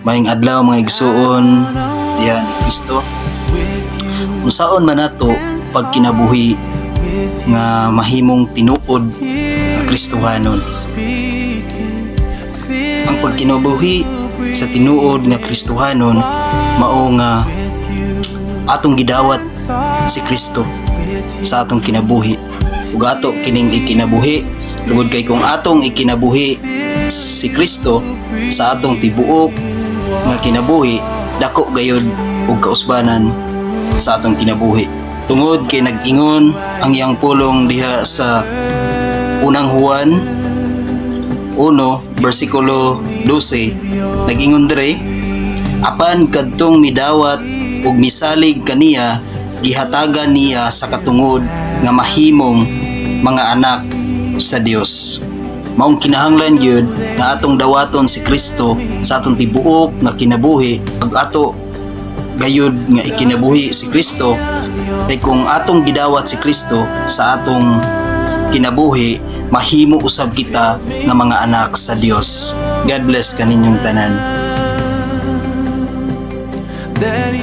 Maayong adlaw, mga igsuon diha ni Kristo. Unsaon man nato pagkinabuhi nga mahimong tinuod nga Kristohanon? Ang pagkinabuhi sa tinuod nga Kristohanon mao nga atong gidawat si Kristo sa atong kinabuhi ug ato kining ikinabuhi, tungod kay kung atong ikinabuhi si Kristo sa atong tibuok nga kinabuhi, dako gayud og kausbanan sa atong kinabuhi, tungod kay nag-ingon ang iyang pulong diha sa Unang Juan 1 bersikulo 12. Nag-ingon dire, "Apan kadtong midawat ug misalig kaniya, gihatagan niya sa katungod nga mahimong mga anak sa Dios." Maong kinahanglan gyud nga atong dawaton si Kristo sa atong tibuok nga kinabuhi ug ato gayud nga ikinabuhi si Kristo, kay kung atong gidawat si Kristo sa atong kinabuhi, mahimo usab kita nga mga anak sa Dios. God bless kaninyong tanan. That